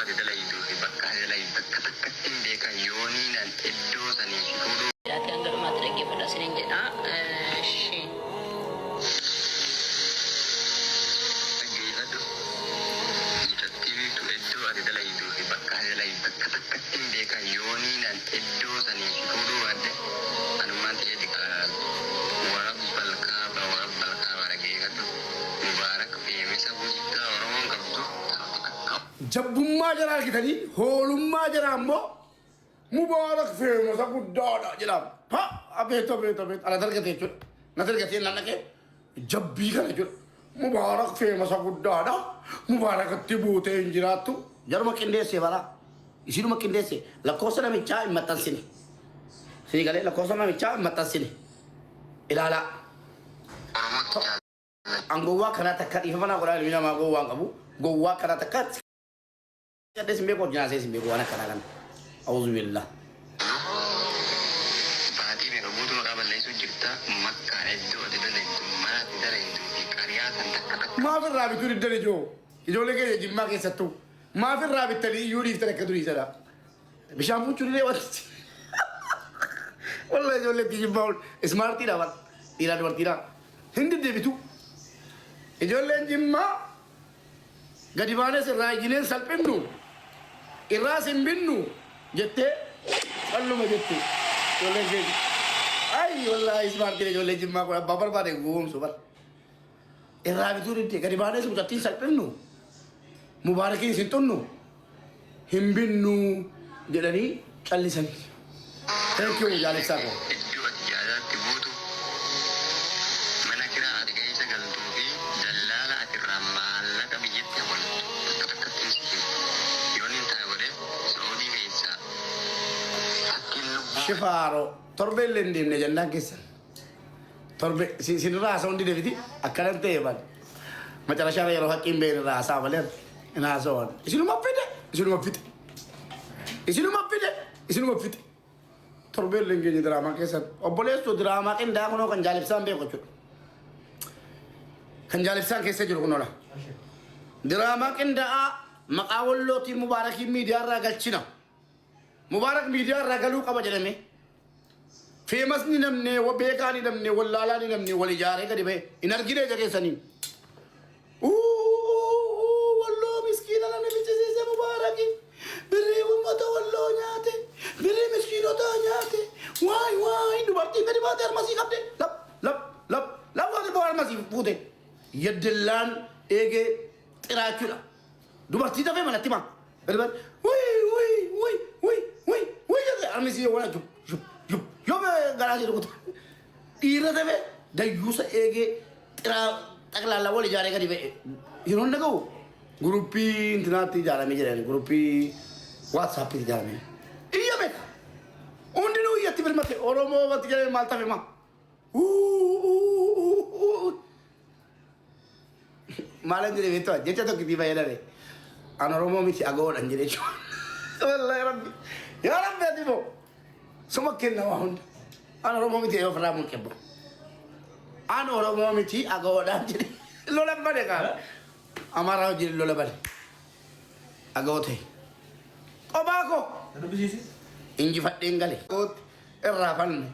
ati dalayduu fi bakka ati dalaydu takka takkatti hin beeka yooniinan iddoo sanii si fuudhuu Jedhaatii hanga dhumaatti dhaggeeffadhaa isiniin jedha. Eshi. Dhaggeeffadhu mucattii beektu iddoo ati dalayduu fi bakka ati dalaydu takka takkatti hin beeka yooniinan iddoo sanii si fuudhuu baadhe anummaan tiyya diqaalaa warabbal kaaba warabbal kaaba dhaggeeffadhu mubaarak feemesa guddaa oromoon qabdu akka Jabbummaa jara argitanii hoolummaa jara ammoo Mubaarak feemasa guddaadha jedhama. Ha abeet abeet abeet ana dargate jechuudha. Na dargatee nan dhaqee jabbii kana jechuudha. Mubaarak feemasa guddaadha. Mubaarakatti buutee hin jiraattu. Jaruma qindeessee balaa. Isinuma qindeesse lakkoofsa namichaa hin maxxansine. Isinii galee lakkoofsa namichaa hin maxxansine. Ilaalaa. Oromootti An gowwaa kanaa takka dhiifama naa godhaa ilmi namaa gowwaa hin qabu. Gowwaa kanaa takka Cadhee sin beeku wajjin haasa'ee sin beeku waan akkanaa kana. Auzu billah. Baatii meeqa guutuu maqaa balleessuu jirta makkaan iddoo ati dalaydu mana ati dalaydu fi qariyaa san takka takka Maaf irraa bituu diddan ijoo? Ijoollee keenya jimmaa keessattuu. Maaf irraa bittanii iyyuu dhiiftan akka durii sana. Bishaan fuuchuu didee wanti. Wallahi ijoollee itti jimmaa ol. Ismaartiidha bar. Dhiiraa dubartiidha. Hin didde bituu. Ijoolleen jimmaa Gadi baanes irraa iyyineen salphinnu, irraas hin binnu jettee calluma jette ijoolleen keenya. Ay wallaahi ismaartiin ijoollee jimmaa kun abbaa barbaade gowwoomsu bar. Irraa bituu didde gadi baanes mucattiin salphinnu, mubaarakiin isin xunnu hin binnu jedhanii callisan. Thank you jaalibsaa koo. Iddoo ati ijaazaa itti buutu, mana kiraa ati keessa galtuu fi dallaala ati irraa maallaqa biyyatti hawaltu takka takkattin si hima. Yoon hin taane godhe Sa'uudii keessaa hakkiin lubbuu Shifaaroo torbee illee hin deemne jennaan keessan. Torbe isin irraa haasa'uun dide miti akkanan ta'e bal. Macarashaa yeroo haqqiin ba'een irraa haasa'a malee hin haasa'uun. Isinuma fide isinuma fixe. Isinuma fide isinuma fixe. Torbee illee hin geenye diraamaa keessan. Obboleessoo diraamaa qindaa'aa kunoo kan jaalibsaan beeku jechuudha. Kan jaalibsaan keessa jiru kunoodha. Diraamaa qindaa'aa maqaa wallootiin mubaarakiin miidiyaa irraa galchina. Mubaarak miidiyaa irraa galuu qaba jedhame. Feemasni namne, beekaa ni namne, wallaalaa ni namne wal ijaaree gadi ba'e. Hin argine ija keessaniin. Uuu, Walloo miskiina namni fichisiise Mubaaraki. Birrii uummata walloo nyaate. Birrii miskiinotaa nyaate. Waay waay dubartiin gadi baate harmasii qabde. Lap lap lap lap gootee boo harmasii fuute. Yaddallaan eegee xiraachuudha. Dubartii dafee manatti maa. Gadi baate wuy wuy wuy wuy wuy wuy jette harmi isii yoo jub jub jub yoo garaa ishee rukuta. Dhiira dafee dayyuusa eegee xiraa xaqlaallaa wal ijaaree gadi ba'e. Yeroo inni dhaga'u guruppii intinaatti ijaaramee jedhani guruppii waatsaappiitti ijaaramee. Iyya beeka. Hundinuu iyyatti birmate Oromoo wanti jedhame maal tafe maa. Uu uu uu uu. Maalan jedhe beektaa jecha tokko itti fayyadame. An Oromoo miti agawoodhan jedhe jechuudha. Wallahi rabbi. Yaa rabbi ati moo. Suma kenna waa hunda. An Oromoo miti yoo ofirraa mulqe bro. An Oromoo miti agawoodhaan jedhe. Lola bane kaa. Amaaraa wajjin lola bane. Agawoo ta'e. Qophaa koo. Injifadheen gale. Irraa falme.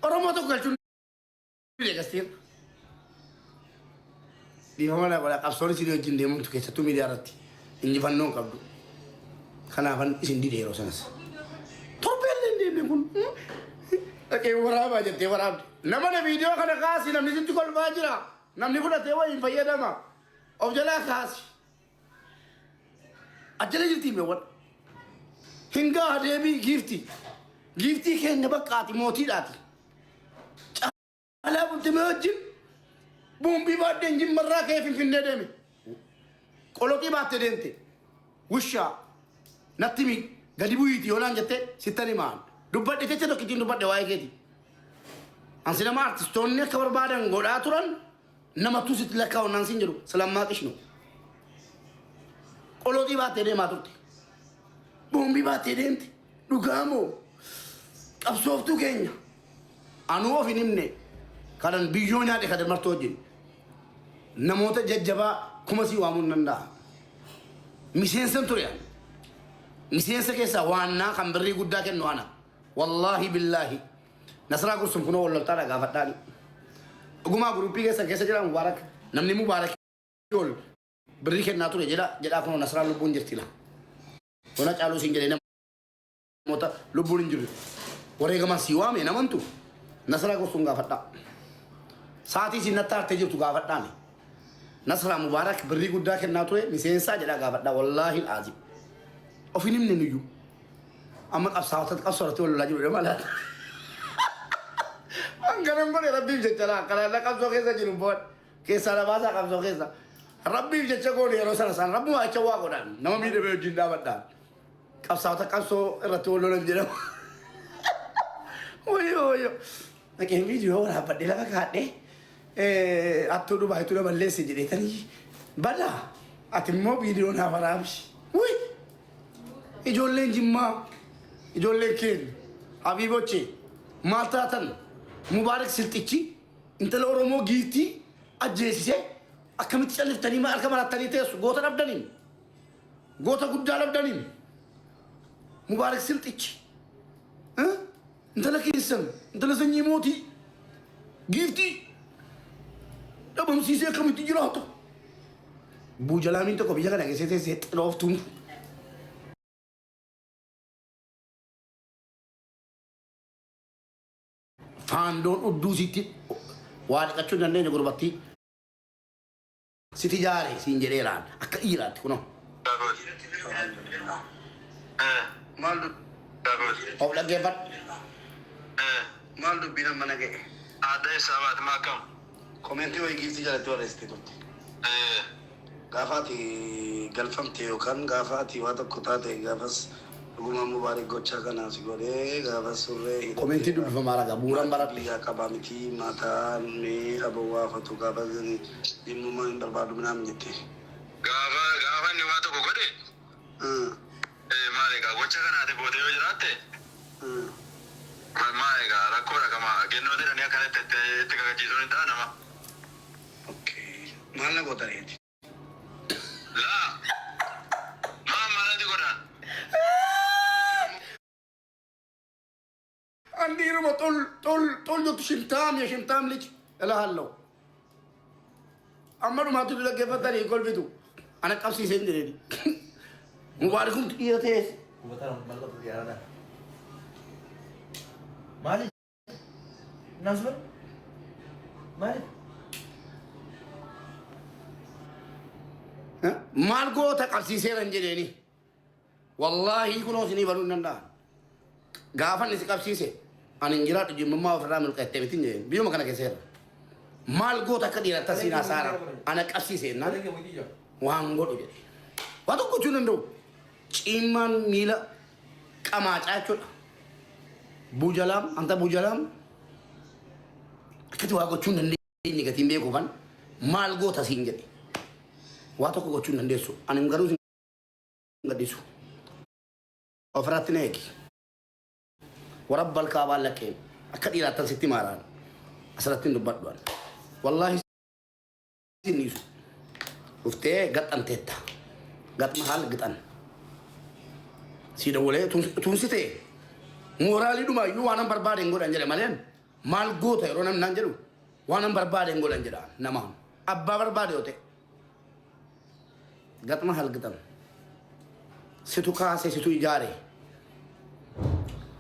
Oromoo tokko galchuun Gastiir. Dhiifama naa godhaa qabsoon isin wajjin deemamtu keessattuu miidiyaa irratti injifannoo hin qabdu. Kanaafan isin dide yeroo sanas. Torbee illee hin deemne kun. Dhaqee waraabaa jettee waraabde. Nama na viidiyoo kana kaasi namni sitti kolfaa jira. Namni fudhatee wayiin fayyadama. Of jalaa kaasi. Ajjala jirti meewwan. Hin gaha deebii giiftii. Giiftii keenya bakka ati mootiidhaati. Caalaa Bultumee wajjin boombii baadheen jimmarraa ka'ee Finfinnee deeme. Qoloxii baattee deemte. Wushaa natti himi gadi bu'iiti yoo naan jette sittan himaan. Dubbadhe jecha tokkittiin dubbadhe waa'ee keeti. Ansi nama artistoonni akka barbaadan godhaa turan namattuu sitti lakkaa'u naan siin jedhu silammaa qishnu. Qoloxii baattee deemaa turte. Boombii baattee deemte. Dhugaa moo? Qabsooftuu keenya. Anuu of hin himne kanan biyyoo nyaadhe kadir martoo wajjin. Namoota jajjabaa kuma sii waamuu hin danda'a. Miseensan ture ani. Miseensa keessaa waannaa kan birrii guddaa kennu ana. Wallaahi billaahi. Nasraa Gursum kunoo walloltaadha gaafadhaani. Dhugumaa guruppii keessan keessa jira Mubaarak. Namni Mubaarak ol birrii kennaa ture jedha jedhaa kunoo Nasraan lubbuun jirti la. Ona caaluu siin jedhee namoota lubbuun hin jirre. Wareegaman sii waame namantu Nasraa Gursum gaafadhaa. Saatii siin natti aartee jirtu gaafadhaani. Nasraa Mubaarak birrii guddaa kennaa ture miseensaa jedhaa gaafadhaa wallaahi aazim. Of hin himne nuyyuu. Amma qabsaa'ota qabsoo irratti wal lolaa jiru jedhama laata. Hanganan godhe rabbiif jecha laa kanaan qabsoo keessa jiru boon keessaa na baasaa qabsoo keessa. Rabbiif jecha goone yeroo sana isaan rabbuma jecha waa godhaan nama miidhamee wajjin dhaabadhaan. Qabsaa'ota qabsoo irratti wal lolan jedhama. Wayyoo wayyoo. Dhaqeen viidiyoo waraabbadhee lafa kaadhee attuu dhubaayituu na balleesse jedheetanii badaa ati immoo viidiyoo naa waraabi. Wuy! Ijoolleen Jimmaa, ijoolleen keenya, Habiiboche, maal taatan Mubaarak Silxichi intala Oromoo giiftii ajjeesisee akkamitti calliftanii harka marattanii teessu goota dhabdaniin goota guddaa dhabdaniin Mubaarak Silxichi intala keessan intala sanyii mootii giiftii dhabamsiisee akkamitti jiraata? Buujalaamiin tokko biyya kana keessa teessee xirooftuun faandoon udduu sitti waa dhiqachuu hin dandeenye gurbattii siti jaare siin jedheeraan akka dhiiraatti kunoo. Maal Of dhaggeeffadhu. Maal dubbiin amma na ga'e? Adda isaa baate maa akkam? Komentii wayii giiftii jalatti barreessite turte. Gaafa ati galfamte yookaan gaafa ati waa tokko taate gaafas dhugumaan Mubaarik gochaa kana si godhee gaafas surree hidhatee Komentii dubbifamaa ragaa bu'uuraan baradhe. Biyyaa qabaa miti mataa mee abawwaafatu gaafa dhimmumaa hin barbaadu minaamin jette. Gaafa gaafa inni waa tokko godhe maal egaa gocha kana ati gootee yoo jiraatte maal egaa rakkoodha qama gennoo jedhanii akkanatti itti kakachiisuun hin ta'a nama. Okay. Maal na gootareeti? Laa maa maalati godhaan? Andiiruma xol xol xol jettu ሽንታም የሽንታም ልጅ እልሃለሁ። Amma dhumaatti dhaggeeffatanii kolfitu. Ana qabsiiseen jedheeni. Mubaarakuun dhiira ta'ees. Maali? Nasbir? Maali? Maal goota qabsiiseera hin jedheeni. Wallaahi kunoo isinii baluu hin danda'an. Gaafa inni si qabsiise ani hin jiraadhu jimmummaa ofirraa milqattee miti hin jedheen. Biyyuma kana keessa irra. Maal goota akka dhiiratti asiin hasaara ana qabsiise jennaan waan godhu jedhe. Waa tokko gochuu hin danda'u. Ciimmaan miila qamaacaa jechuudha. Buujalaam anta buujalaam akkati waa gochuu hin dandeenye gatiin beekuufan maal goota siin jedhe. Waa tokko gochuu hin dandeessu. Ani garuu sin gadhiisu. Ofirratti na eegi. Warabbal kaabaan laqqeen akka dhiiraattan sitti maaraan asirratti hin dubbadhu ani. Wallaahi sin dhiisu. Dhuftee gaxxamteetta. Gaxma haal gixan. Si dawwalee tuunsi ta'e mooraalii dhumaayyuu waan an barbaade hin godhan jedhe malee maal goota yeroo namni naan jedhu waan an barbaade hin godhan jedha namaan. Abbaa barbaade yoo ta'e. Gaxma haal gixan. Situ kaase situ ijaare.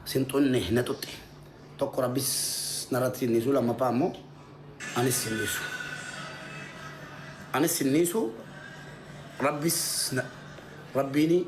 Sin xunne na xuxxe. Tokko rabbis narratti sin dhiisu lammaffaa ammoo anis sin dhiisu. Anis sin dhiisu rabbis rabbiini